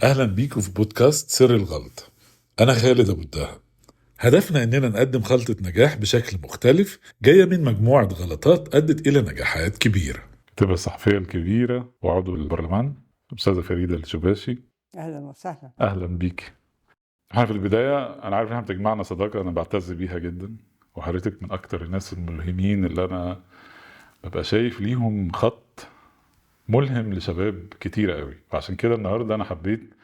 أهلا بيكم في بودكاست سر الغلطة. أنا خالد أبو الدهب. هدفنا إننا نقدم خلطة نجاح بشكل مختلف جاية من مجموعة غلطات أدت إلى نجاحات كبيرة. الكاتبة الصحفية الكبيرة وعضو البرلمان أستاذة فريدة الشباشي، أهلا وسهلا. أهلا بيك. احنا في البداية أنا عارف إن احنا بتجمعنا صداقة أنا بعتز بيها جدا، وحضرتك من أكتر الناس الملهمين اللي أنا ببقى شايف ليهم خط ملهم لشباب كتير قوي، فعشان كده النهاردة أنا حبيت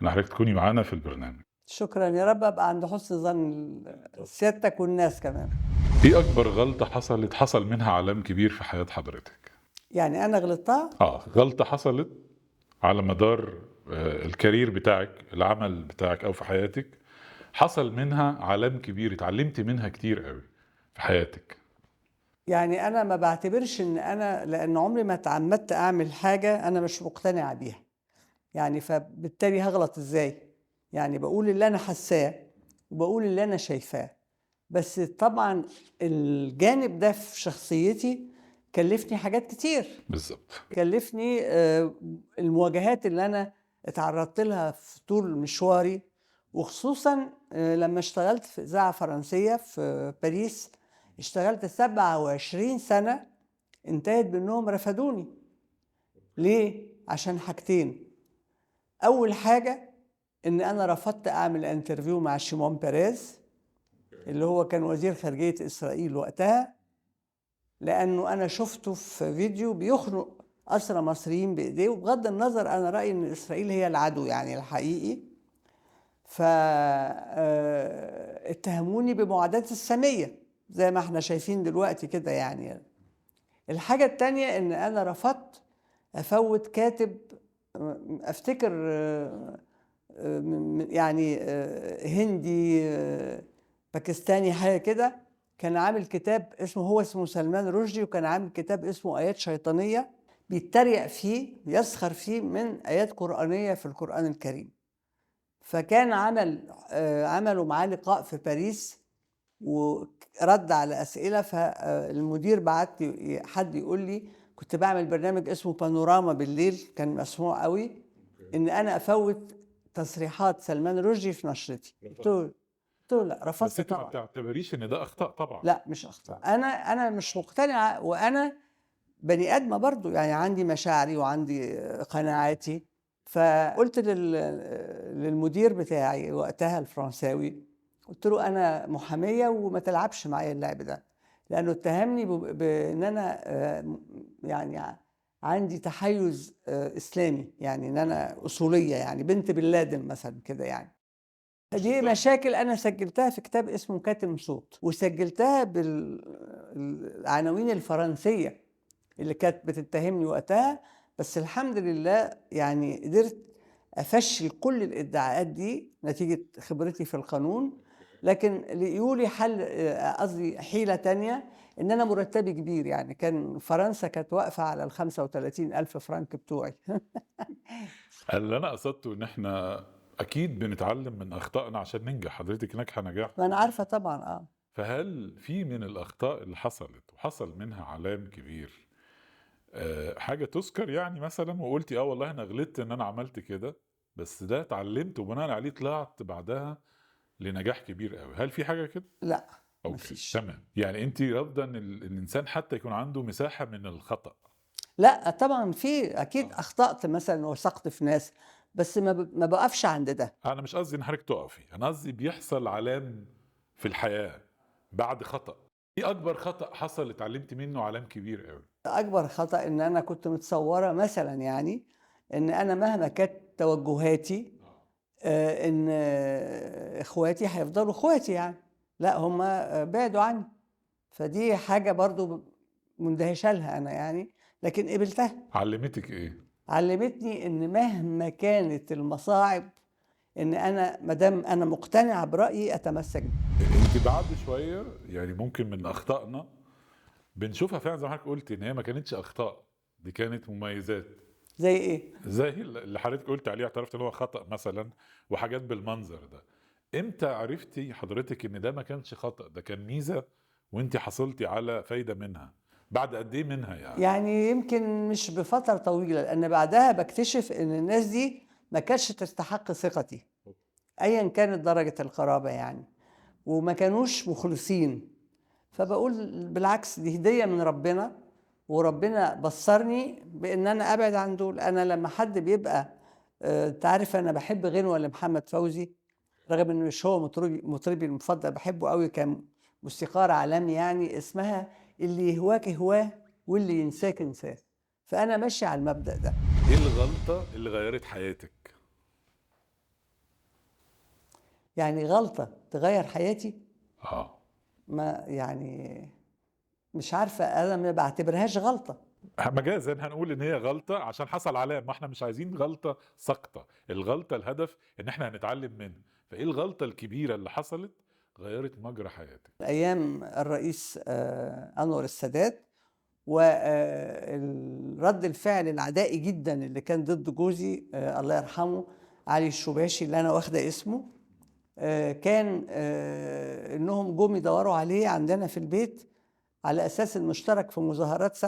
إن حضرتك تكوني معانا في البرنامج. شكرا، يا رب أبقى عند حسن ظن سيادتك والناس كمان. إيه أكبر غلطة حصل منها علام كبير في حياة حضرتك؟ يعني أنا غلطتها؟ غلطة حصلت على مدار الكارير بتاعك، العمل بتاعك أو في حياتك، حصل منها علام كبير اتعلمتي منها كتير قوي في حياتك. يعني أنا ما بعتبرش إن أنا، لأن عمري ما اتعمدت أعمل حاجة أنا مش مقتنعة بيها، يعني فبالتالي هغلط إزاي؟ يعني بقول اللي أنا حساه وبقول اللي أنا شايفاه، بس طبعا الجانب ده في شخصيتي كلفني حاجات كتير. بالظبط. كلفني المواجهات اللي أنا اتعرضت لها في طول مشواري، وخصوصا لما اشتغلت في إذاعة فرنسية في باريس. اشتغلت 27 سنة، انتهت بأنهم رفضوني. ليه؟ عشان حاجتين. أول حاجة إن أنا رفضت أعمل interview مع شيمون بيريز اللي هو كان وزير خارجية إسرائيل وقتها، لأنه أنا شفته في فيديو بيخنق أسرى مصريين بإيديه، وبغض النظر أنا رأيي إن إسرائيل هي العدو يعني الحقيقي. فاتهموني بمعاداة السامية زي ما احنا شايفين دلوقتي كده يعني. الحاجة التانية إن أنا رفضت أفوت كاتب، أفتكر يعني هندي باكستاني حاجة كده، كان عامل كتاب اسمه، هو اسمه سلمان رشدي، وكان عامل كتاب اسمه آيات شيطانية، بيتريق فيه بيسخر فيه من آيات قرآنية في القرآن الكريم. فكان عملوا معاه لقاء في باريس ورد على أسئلة. فالمدير بعت لي حد يقول لي، كنت بعمل برنامج اسمه بانوراما بالليل كان مسموع قوي، إن أنا أفوت تصريحات سلمان رشدي في نشرتي. قلت له لا، رفضت. بس انت ما بتعتبريش ان ده اخطاء؟ طبعا لا، مش اخطاء. انا مش مقتنعة، وانا بني ادمه برضو، يعني عندي مشاعري وعندي قناعاتي. فقلت للمدير بتاعي وقتها الفرنساوي، قلت له انا محاميه وما تلعبش معايا اللعب ده، لانه اتهمني بان انا يعني عندي تحيز اسلامي، يعني ان انا اصولية، يعني بنت بن لادن مثلا كده يعني. دي مشاكل أنا سجلتها في كتاب اسمه كاتم صوت، وسجلتها بالعناوين الفرنسية اللي كانت بتتهمني وقتها. بس الحمد لله يعني قدرت أفشل كل الادعاءات دي نتيجة خبرتي في القانون. لكن لقيوا لي حل، قصدي حيلة تانية، إن أنا مرتبي كبير، يعني كان فرنسا كانت واقفة على 35,000 فرنك بتوعي. اللي أنا قصدته إن إحنا أكيد بنتعلم من أخطائنا عشان ننجح. حضرتك ناجحة نجاح، ما أنا عارفة طبعا. فهل في من الأخطاء اللي حصلت وحصل منها علام كبير حاجة تذكر يعني مثلا، وقلتي والله أنا غلطت إن أنا عملت كده، بس ده اتعلمت وبناء عليه طلعت بعدها لنجاح كبير قوي، هل في حاجة كده؟ لا، مفيش. تمام. يعني أنت رافضة إن الإنسان حتى يكون عنده مساحة من الخطأ؟ لا طبعا في أكيد. أخطأت مثلا وثقت في ناس، بس ما بقفش عند ده. أنا مش قصدي إن حضرتك تقفي، أنا قصدي بيحصل علام في الحياة بعد خطأ. إيه أكبر خطأ حصل اتعلمت منه علام كبير قوي؟ أكبر خطأ إن أنا كنت متصورة مثلا يعني إن أنا مهما كانت توجهاتي إن إخواتي هيفضلوا إخواتي يعني، لا هم بعدوا عني. فدي حاجة برضو مندهشة لها أنا يعني، لكن قبلتها. علمتك إيه؟ علمتني إن مهما كانت المصاعب، إن أنا مادام أنا مقتنعة برأيي أتمسك بيه. أنت بعد شوية يعني ممكن من أخطائنا بنشوفها فعلا زي ما حضرتك قلت إن هي ما كانتش أخطاء، دي كانت مميزات. زي إيه؟ زي اللي حضرتك قلت عليه، اعترفت إن هو خطأ مثلا، وحاجات بالمنظر ده. إمتى عرفتي حضرتك إن ده ما كانش خطأ، ده كان ميزة وأنت حصلتي على فايدة منها؟ بعد قد ايه منها يعني؟ يعني يمكن مش بفترة طويلة، لأن بعدها بكتشف إن الناس دي ما كانتش تستحق ثقتي ايا كانت درجة القرابة يعني، وما كانوش مخلصين. فبقول بالعكس دي هدية من ربنا، وربنا بصرني بان انا ابعد عن دول. انا لما حد بيبقى تعرف انا بحب غنوة لمحمد فوزي، رغم انه مش هو مطربي المفضل، بحبه قوي كموسيقار عالمي يعني، اسمها اللي يهواك هواه واللي ينساك انساه. فانا ماشي على المبدأ ده. ايه الغلطة اللي غيرت حياتك؟ يعني غلطة تغير حياتي؟ ما يعني مش عارفة، أنا ما بعتبرهاش غلطة. مجازا هنقول إن هي غلطة عشان حصل علامة، ما احنا مش عايزين غلطة سقطة، الغلطة الهدف إن احنا هنتعلم منها. فإيه الغلطة الكبيرة اللي حصلت غيرت مجرى حياتك؟ أيام الرئيس أنور السادات، والرد الفعل العدائي جدا اللي كان ضد جوزي الله يرحمه علي الشباشي اللي أنا واخدة اسمه، كان إنهم جم يدوروا عليه عندنا في البيت على أساس المشترك في مظاهرات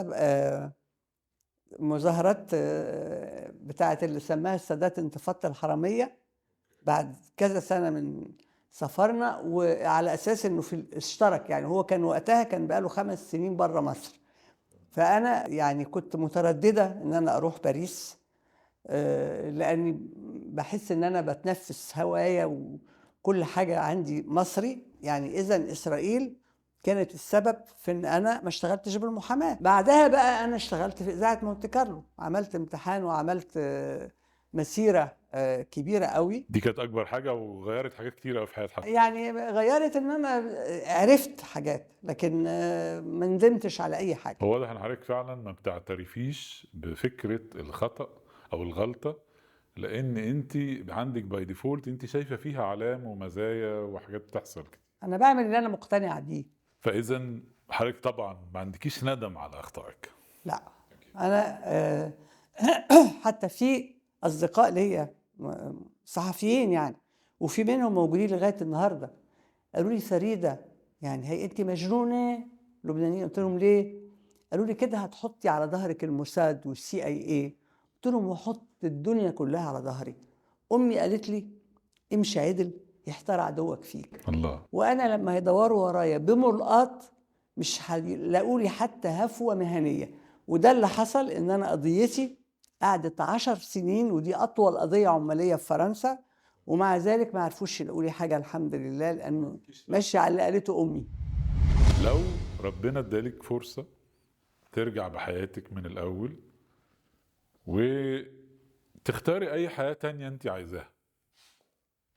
مظاهرات بتاعة اللي سماها السادات انتفاضة الحرامية بعد كذا سنة من سفرنا، وعلى أساس إنه في اشترك يعني، هو كان وقتها كان بقاله 5 سنين بره مصر. فأنا يعني كنت مترددة إن أنا أروح باريس، لأني بحس إن أنا بتنفس هوايا وكل حاجة عندي مصري يعني. إذن إسرائيل كانت السبب في إن أنا ما اشتغلتش بالمحاماة. بعدها بقى أنا اشتغلت في إذاعة مونte كارلو، عملت امتحان وعملت مسيرة كبيرة قوي. دي كانت أكبر حاجة وغيرت حاجات كتيرة قوي في حياة حضرتك. يعني غيرت إن أنا عرفت حاجات، لكن ما ندمتش على أي حاجة. هو واضح إن حضرتك فعلا ما بتعترفيش بفكرة الخطأ أو الغلطة، لأن أنت عندك by default أنت شايفة فيها علام ومزايا وحاجات بتحصل كده. أنا بعمل اللي أنا مقتنعة بيه. فإذا حضرتك طبعا ما عندكيش ندم على أخطائك. لا، أنا حتى في أصدقاء ليا صحفيين يعني، وفي منهم موجودين لغاية النهاردة، قالوا لي فريدة يعني هي أنت مجنونة لبنانية. قلت لهم ليه؟ قالوا لي كده هتحطي على ظهرك الموساد والCIA. قلت لهم وحط الدنيا كلها على ظهري. أمي قالت لي امشي عدل يحتار عدوك فيك. الله. وأنا لما هيدوروا ورايا بملقاط مش هيلاقوا لي حتى هفوة مهنية. وده اللي حصل، إن أنا قضيتي قعدت 10 سنين، ودي أطول قضية عمالية في فرنسا، ومع ذلك ما عرفوش يلاقوا لي حاجة الحمد لله، لأنه ماشية على اللي قالته أمي. لو ربنا ادالك فرصة ترجع بحياتك من الأول وتختاري أي حياة تانية أنت عايزاها،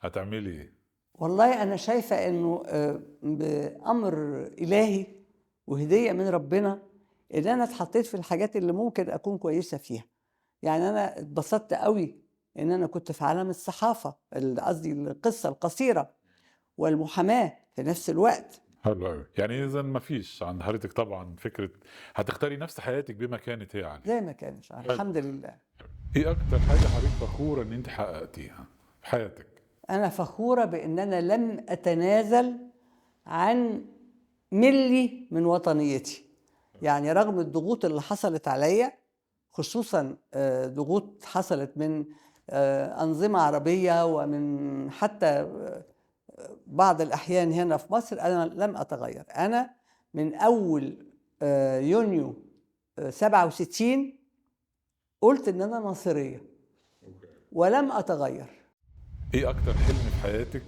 هتعملي إيه؟ والله أنا شايفة إنه بأمر إلهي وهدية من ربنا إن أنا اتحطيت في الحاجات اللي ممكن أكون كويسة فيها. يعني أنا اتبسطت قوي إن أنا كنت في عالم الصحافة، قصدي القصة القصيرة والمحاماة في نفس الوقت. حلو قوي. يعني إذا ما فيش عند حضرتك طبعا فكرة هتختاري نفس حياتك بما كانت هي عليه. زي ما كانت، الحمد لله. إيه أكتر حاجة حضرتك فخورة إن أنت حققتيها في حياتك؟ أنا فخورة بإن أنا لم أتنازل عن ملي من وطنيتي. يعني رغم الضغوط اللي حصلت عليا، خصوصا ضغوط حصلت من أنظمة عربية ومن حتى بعض الأحيان هنا في مصر، أنا لم أتغير. أنا من أول يونيو 67 قلت إن أنا ناصرية ولم أتغير. إيه أكتر حلم في حياتك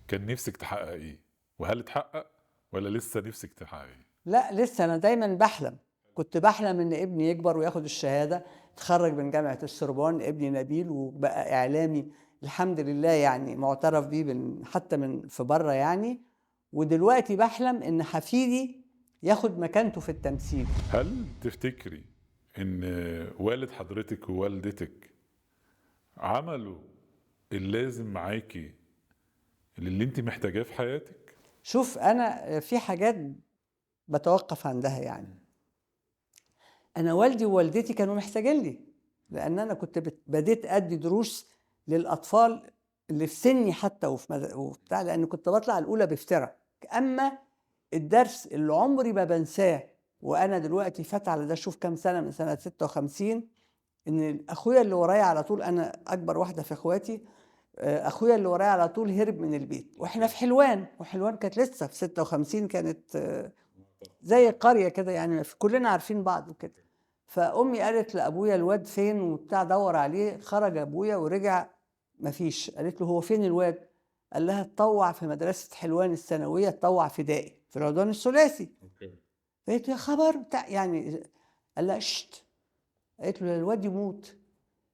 كان نفسك تحققيه؟ وهل اتحقق ولا لسه نفسك تحققيه؟ لا لسه، أنا دايما بحلم. كنت بحلم إن ابني يكبر وياخد الشهادة، اتخرج من جامعة السوربون ابني نبيل وبقى إعلامي الحمد لله، يعني معترف بيه حتى من في بره يعني. ودلوقتي بحلم إن حفيدي ياخد مكانته في التمثيل. هل تفتكري إن والد حضرتك ووالدتك عملوا اللازم معاكي اللي انت محتاجاه في حياتك؟ شوف، أنا في حاجات بتوقف عندها يعني. أنا والدي ووالدتي كانوا محتاجين لي، لأن أنا كنت بديت أدي دروس للأطفال اللي في سني حتى وبتاع، لأن كنت بطلع الأولى بافتراء. أما الدرس اللي عمري ما بنساه، وأنا دلوقتي فات على ده شوف كام سنة، من سنة 56، ان اخويا اللي ورايا على طول، انا اكبر واحدة في اخواتي، اخويا اللي ورايا على طول هرب من البيت واحنا في حلوان، وحلوان كانت لسه في 56، كانت زي قرية كده يعني، كلنا عارفين بعض وكده. فامي قالت لابويا الواد فين وبتاع، دور عليه. خرج ابويا ورجع مفيش. قالت له هو فين الواد؟ قال لها اتطوع في مدرسه حلوان الثانوية، اتطوع فدائي في العدوان الثلاثي. قالت له يا خبر بتاع يعني. قال لها شت. قالت له الواد يموت.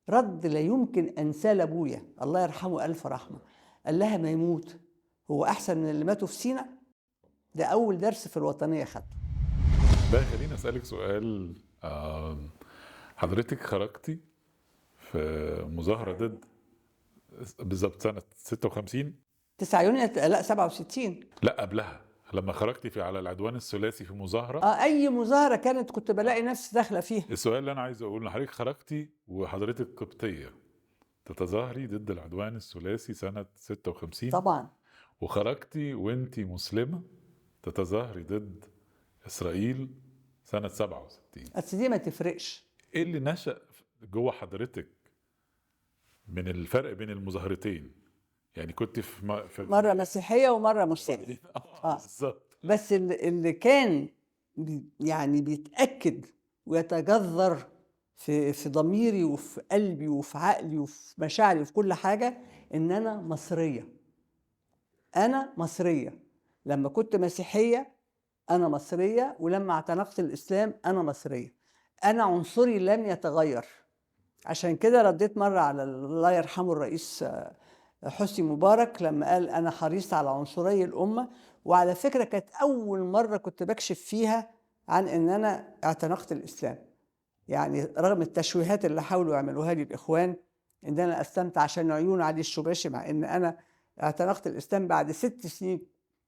رد لا يمكن انساه لابويا الله يرحمه الف رحمه، قال لها ما يموت، هو احسن من اللي ماتوا في سينا. ده اول درس في الوطنية خدته. بقى خليني اسالك سؤال. حضرتك خرجتي في مظاهره ضد بالظبط سنة 56 9 يونيو، لا 67. لا قبلها، لما خرجتي في على العدوان الثلاثي في مظاهره. اي مظاهره كانت كنت بلاقي نفسي داخله فيها. السؤال اللي انا عايز اقوله، حضرتك خرجتي وحضرتك قبطيه تتظاهري ضد العدوان الثلاثي سنة 56 طبعا، وخرجتي وانتي مسلمة تتظاهري ضد اسرائيل سنة 67. بس دي ما تفرقش. ايه اللي نشأ جوه حضرتك من الفرق بين المظاهرتين؟ يعني كنت في مرة مسيحية ومرة مسلمة. بالظبط. بس اللي كان يعني بيتأكد ويتجذر في ضميري وفي قلبي وفي عقلي وفي مشاعري وفي كل حاجة، إن أنا مصرية. أنا مصرية. لما كنت مسيحية أنا مصرية، ولما اعتنقت الإسلام أنا مصرية. أنا عنصري لم يتغير. عشان كده رديت مرة على الله يرحمه الرئيس حسني مبارك لما قال أنا حريص على عنصري الأمة. وعلى فكرة كانت أول مرة كنت بكشف فيها عن إن أنا اعتنقت الإسلام، يعني رغم التشويهات اللي حاولوا يعملوها لي الإخوان إن أنا أسلمت عشان عيون علي الشباشي، مع إن أنا اعتنقت الإسلام بعد 6 سنين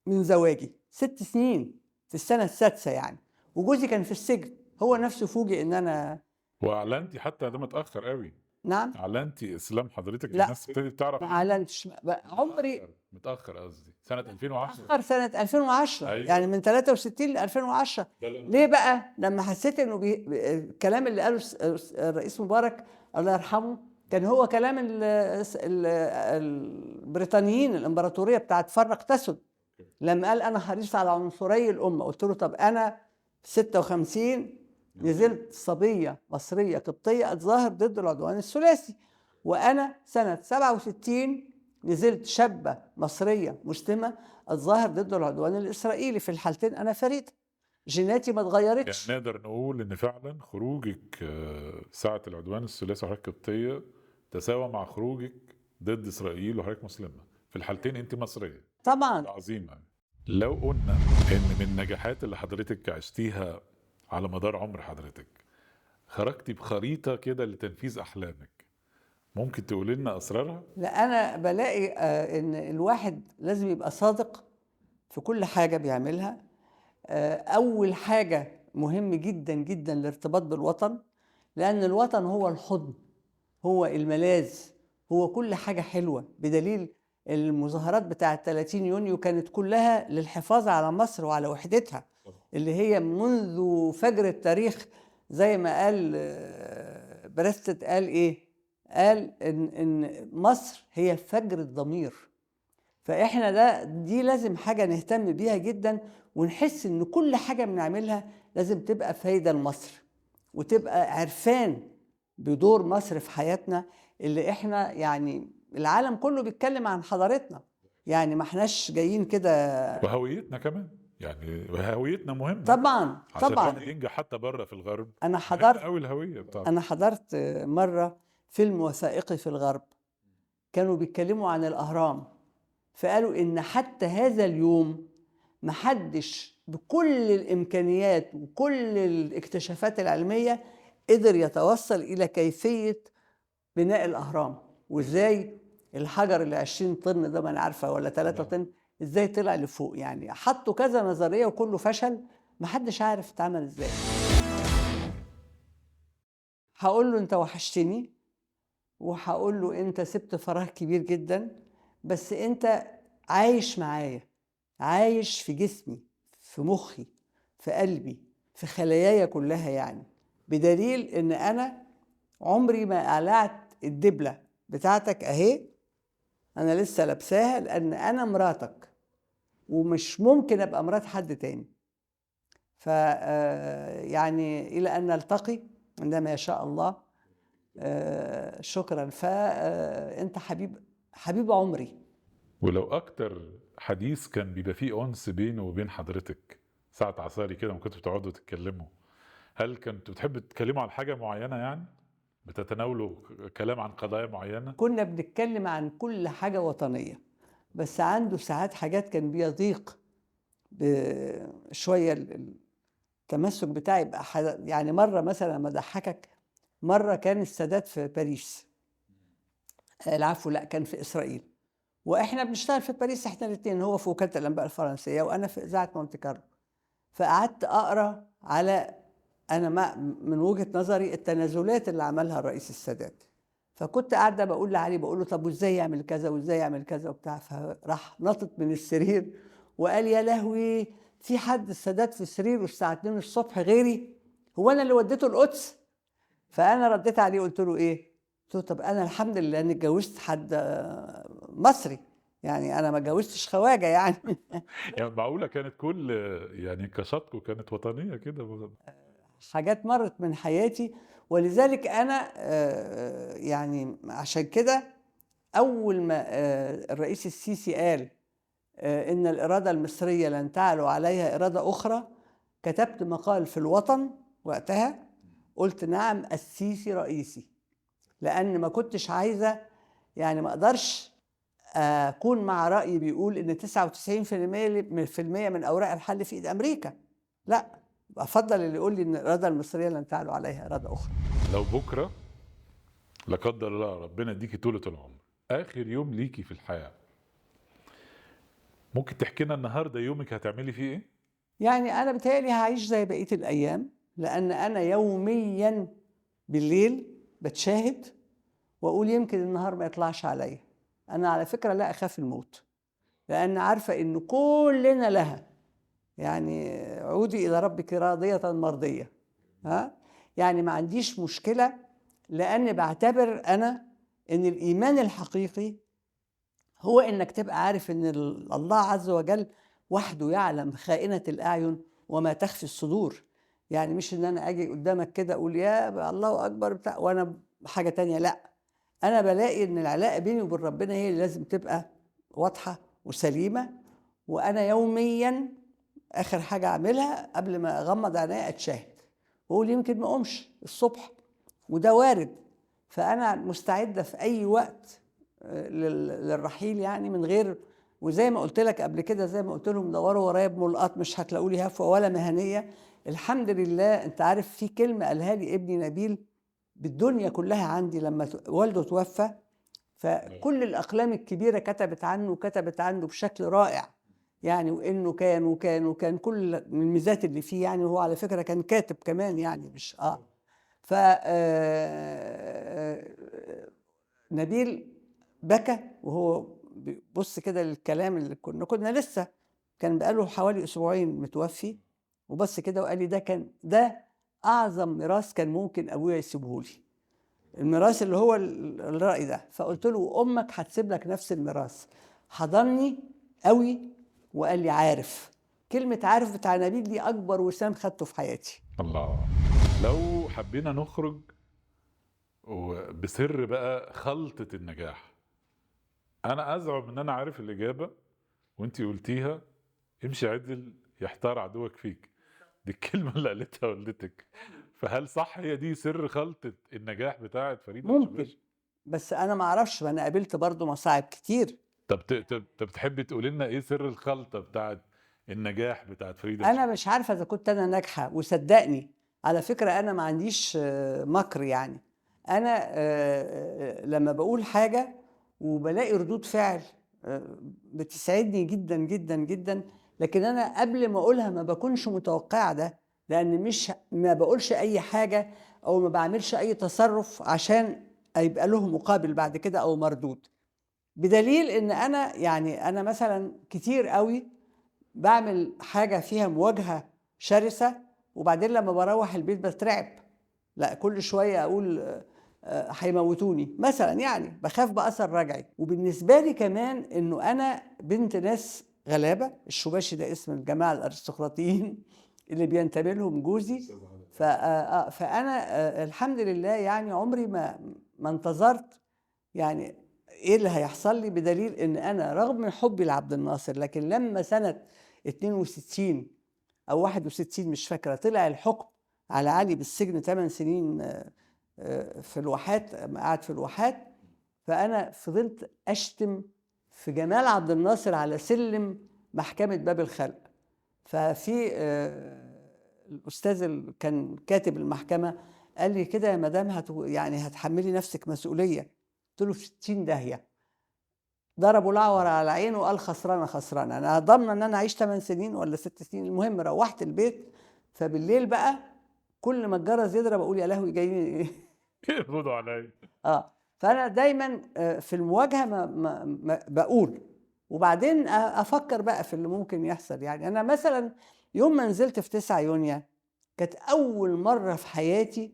من زواجي، 6 سنين في السنة السادسة يعني، وجوزي كان في السجن، هو نفسه فوجئ إن أنا. وأعلنتي حتى ده متأخر قوي. نعم. أعلنتي إسلام حضرتك؟ لا الناس ابتدت تعرف. ما أعلنتش عمري. متأخر قصدي سنة 2010. متأخر سنة 2010. أيوة. يعني من 63 ل 2010. ليه بقى؟ لما حسيت إنه الكلام اللي قاله الرئيس مبارك الله يرحمه كان هو كلام البريطانيين، الإمبراطورية بتاعت فرق تسد، لما قال أنا حريص على عنصري الأمة. قلت له طب أنا 56 نزلت صبية مصرية قبطية أتظاهر ضد العدوان الثلاثي، وأنا سنة 67 نزلت شابة مصرية مسلمة أتظاهر ضد العدوان الإسرائيلي. في الحالتين أنا فريدة، جيناتي ما اتغيرتش. يعني نقدر نقول إن فعلا خروجك ساعة العدوان الثلاثي وحضرتك قبطية تساوى مع خروجك ضد إسرائيل وحضرتك مسلمة. في الحالتين أنت مصرية. طبعا. عظيمة. لو قلنا إن من النجاحات اللي حضرتك عشتيها على مدار عمر حضرتك خرجتي بخريطة كده لتنفيذ أحلامك، ممكن تقولي لنا أسرارها؟ لا، أنا بلاقي إن الواحد لازم يبقى صادق في كل حاجة بيعملها. أول حاجة مهم جدا جدا الارتباط بالوطن، لأن الوطن هو الحضن، هو الملاذ، هو كل حاجة حلوة. بدليل المظاهرات بتاعة 30 يونيو كانت كلها للحفاظ على مصر وعلى وحدتها، اللي هي منذ فجر التاريخ زي ما قال برستد، قال إيه؟ قال إن مصر هي فجر الضمير. فإحنا دي لازم حاجة نهتم بيها جدا، ونحس إن كل حاجة بنعملها لازم تبقى فايدة لمصر، وتبقى عرفان بدور مصر في حياتنا، اللي إحنا يعني العالم كله بيتكلم عن حضارتنا، يعني ما احناش جايين كده. وهويتنا كمان، يعني هويتنا مهمة طبعا. عشان طبعا الواحد ينجح حتى بره في الغرب. انا حضرت اول هوية بتاعتي. انا حضرت مرة فيلم وثائقي في الغرب، كانوا بيتكلموا عن الاهرام، فقالوا ان حتى هذا اليوم محدش بكل الامكانيات وكل الاكتشافات العلمية قدر يتوصل الى كيفية بناء الاهرام، وازاي الحجر اللي 20 طن ده، ما انا عارفه ولا 3 طن، ازاي طلع لفوق. يعني حطوا كذا نظرية وكله فشل، محدش عارف اتعمل ازاي. هقول له انت وحشتني، وهقول له انت سبت فراغ كبير جدا، بس انت عايش معايا، عايش في جسمي، في مخي، في قلبي، في خلاياي كلها. يعني بدليل ان انا عمري ما قلعت الدبلة بتاعتك أهي، أنا لسه لابساها لأن أنا مراتك ومش ممكن أبقى مرات حد تاني. ف يعني إلى أن نلتقي عندما يشاء الله. شكرا. فأنت حبيب عمري. ولو أكتر حديث كان بيبقى فيه أنس بينه وبين حضرتك ساعة عصاري كده ما كنتوا بتقعدوا تتكلموا، هل كنتوا بتحبوا تتكلموا عن حاجة معينة؟ يعني بتتناولوا كلام عن قضايا معينة؟ كنا بنتكلم عن كل حاجة وطنية، بس عنده ساعات حاجات كان بيضيق شوية التمسك بتاعي يبقى يعني مرة مثلا ما ضحكك، مرة كان السادات في باريس، العفو لا كان في إسرائيل، وإحنا بنشتغل في باريس إحنا الاثنين، هو في وكالة الأنباء الفرنسية وأنا في إذاعة مونte كارلو. فقعدت أقرأ على أنا ما من وجهة نظري التنازلات اللي عملها الرئيس السادات. فكنت قاعدة بقول لعلي، بقول له طب وإزاي يعمل كذا وإزاي يعمل كذا وبتاع. فراح نطط من السرير وقال يا لهوي، في حد السادات في سريره الساعة 2 الصبح غيري؟ هو أنا اللي وديته القدس؟ فأنا رديت عليه قلت له إيه؟ قلت له طب أنا الحمد لله إني اتجوزت حد مصري، يعني أنا ما اتجوزتش خواجة يعني. يعني معقولة كانت كل يعني كشاتكو كانت وطنية كده؟ حاجات مرت من حياتي، ولذلك أنا يعني عشان كده أول ما الرئيس السيسي قال إن الإرادة المصرية لن تعلو عليها إرادة أخرى، كتبت مقال في الوطن وقتها، قلت نعم السيسي رئيسي، لأن ما كنتش عايزة يعني ما أقدرش أكون مع رأيي بيقول إن 99% من أوراق الحل في إيد أمريكا. لا، أفضل اللي يقول لي إن الإرادة المصرية لن تعلو عليها إرادة أخرى. لو بكرة لا قدر الله ربنا يديكي طولة العمر، آخر يوم ليكي في الحياة، ممكن تحكي لنا النهارده يومك هتعملي فيه إيه؟ يعني أنا بتهيألي هعيش زي بقية الأيام، لأن أنا يوميا بالليل بتشاهد وأقول يمكن النهار ما يطلعش عليا. أنا على فكرة لا أخاف الموت، لأن عارفة إن كلنا لها، يعني عودي إلى ربك راضية مرضية، ها؟ يعني ما عنديش مشكلة، لأن بعتبر أنا إن الإيمان الحقيقي هو إنك تبقى عارف إن الله عز وجل وحده يعلم خائنة الأعين وما تخفي الصدور. يعني مش إن أنا أجي قدامك كده أقول يا الله أكبر بتاع وأنا حاجة تانية، لأ، أنا بلاقي إن العلاقة بيني وبين ربنا هي اللي لازم تبقى واضحة وسليمة. وأنا يوميا آخر حاجة أعملها قبل ما أغمض عينيا أتشاهد وأقول يمكن ما أقومش الصبح، وده وارد. فأنا مستعدة في أي وقت للرحيل، يعني من غير، وزي ما قلت لك قبل كده، زي ما قلت لهم دوروا ورايا بملقط مش هتلاقوا لي هفوة ولا مهنية. الحمد لله. أنت عارف في كلمة قالها لي ابني نبيل بالدنيا كلها عندي لما والده توفى، فكل الأقلام الكبيرة كتبت عنه وكتبت عنه بشكل رائع، يعني وإنه كان وكان وكان كل الميزات اللي فيه، يعني هو على فكرة كان كاتب كمان، يعني مش ف نبيل بكى وهو بص كده للكلام اللي كنا لسه، كان بقاله حوالي أسبوعين متوفي، وبص كده وقال لي ده كان ده أعظم ميراث كان ممكن أبويا يسيبهولي، الميراث اللي هو الرأي ده. فقلت له أمك هتسيب لك نفس الميراث. حضني قوي وقال لي عارف. كلمة عارف بتاع نبيل دي أكبر وسام خدته في حياتي. الله. لو حبينا نخرج بسر بقى خلطة النجاح، أنا أزعم إن أنا عارف الإجابة وإنتي قلتيها، امشي عدل يحتار عدوك فيك، دي الكلمة اللي قالتها والدتك، فهل صح هي دي سر خلطة النجاح بتاعت فريدة؟ ممكن، بس أنا ما أعرفش، ما أنا قابلت برضو مصاعب كتير. طب تحبي تقولي لنا إيه سر الخلطة بتاعت النجاح بتاعت فريدة؟ أنا مش عارفة إذا كنت أنا ناجحة، وصدقني على فكرة أنا ما عنديش مكر، يعني أنا لما بقول حاجة وبلاقي ردود فعل بتسعدني جدا جدا جدا، لكن أنا قبل ما أقولها ما بكونش متوقعة ده، لأن مش ما بقولش أي حاجة أو ما بعملش أي تصرف عشان يبقى له مقابل بعد كده أو مردود. بدليل إن أنا يعني أنا مثلا كتير قوي بعمل حاجة فيها مواجهة شرسة، وبعدين لما بروح البيت بترعب، لا كل شوية أقول هيموتوني مثلا، يعني بخاف بأثر رجعي. وبالنسبة لي كمان انه انا بنت ناس غلابة، الشوباشي ده اسم الجماعة الارستقراطيين اللي بينتمي لهم جوزي. فانا الحمد لله يعني عمري ما انتظرت يعني ايه اللي هيحصل لي، بدليل ان انا رغم من حبي لعبد الناصر، لكن لما سنة 62 او 61 مش فاكره طلع الحكم على علي بالسجن 8 سنين في الواحات، قعد في الواحات، فانا فضلت اشتم في جمال عبد الناصر على سلم محكمة باب الخلق. ففي الاستاذ اللي كان كاتب المحكمة قال لي كده يا مدام يعني هتحملي نفسك مسؤولية. قلت له في 60 داهية. ضربوا العور على عينه وقال خسرانة خسرانة، انا ضامنه ان انا اعيش 8 سنين ولا 6 سنين. المهم روحت البيت، فبالليل بقى كل ما الجرس يضرب اقول يا لهوي جايين يقبضوا عليا. فانا دايما في المواجهة ما بقول، وبعدين افكر بقى في اللي ممكن يحصل. يعني انا مثلا يوم ما نزلت في 9 يونيو كانت اول مرة في حياتي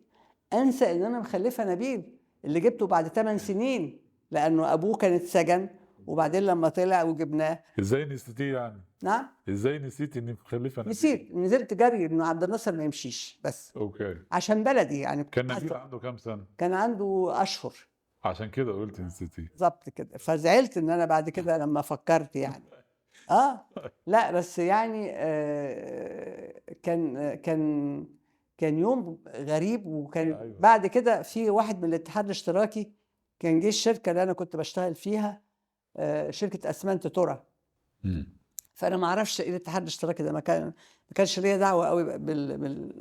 انسى ان انا مخلفه نبيل اللي جبته بعد 8 سنين، لانه ابوه كان اتسجن، وبعدين لما طلع وجبناه. ازاي نسيتيه يعني؟ نعم؟ ازاي نسيتي انك مخلفه نبيل؟ نسيت، نزلت جري انه عبد الناصر ما يمشيش بس. okay. عشان بلدي يعني. كان نبيل عنده كام سنة؟ كان عنده اشهر. عشان كده قلت نسيتيه. بالظبط كده. فزعلت ان انا بعد كده لما فكرت يعني. لا بس يعني كان يوم غريب. وكان أيوة. بعد كده في واحد من الاتحاد الاشتراكي كان جه الشركة اللي انا كنت بشتغل فيها، شركة اسمنت ترى. فانا ما اعرفش ايه الاتحاد الاشتراكي ده، ما كانش ليا دعوه قوي بال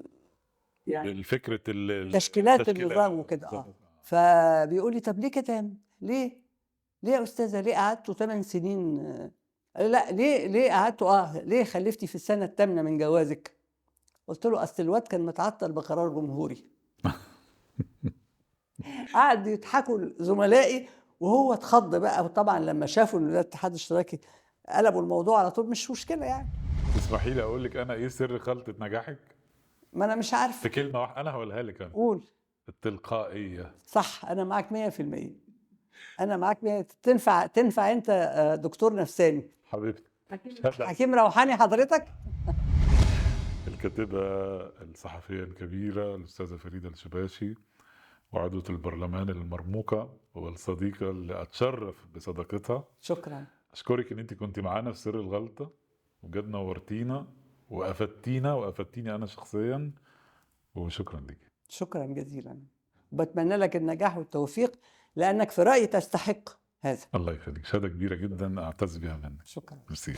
يعني بالفكرة تشكيلات النظام وكده. فبيقول لي طب ليه كده؟ ليه يا استاذه؟ ليه قعدتوا 8 سنين؟ لا ليه قعدتوا؟ ليه خلفتي في السنة الثامنة من جوازك؟ قلت له اصل الواد كان متعطل بقرار جمهوري. قعد يضحكوا زملائي وهو اتخض بقى، وطبعا لما شافوا ان ده الاتحاد الاشتراكي قلبوا الموضوع على طول. مش مشكلة يعني. تسمحي لي اقول لك انا ايه سر خلطه نجاحك؟ ما انا مش عارفه. في كلمة واحدة انا هقولها لك انا. قول. التلقائية. صح، انا معاك 100%. انا معاك 100. تنفع انت دكتور نفساني حبيبتي. حكيم روحاني حضرتك. الكاتبة الصحفية الكبيرة الاستاذة فريدة الشباشي، وعضوة البرلمان المرموقة والصديقة اللي أتشرف بصداقتها. شكرا. أشكرك إن أنت كنت معانا في سر الغلطة، وبجد نورتينا وأفدتينا وأفدتيني أنا شخصيا، وشكرا لك. شكرا جزيلا، وبتمنى لك النجاح والتوفيق لأنك في رأيي تستحق هذا. الله يخليك، شهادة كبيرة جدا أعتز بها منك. شكرا. ميرسي.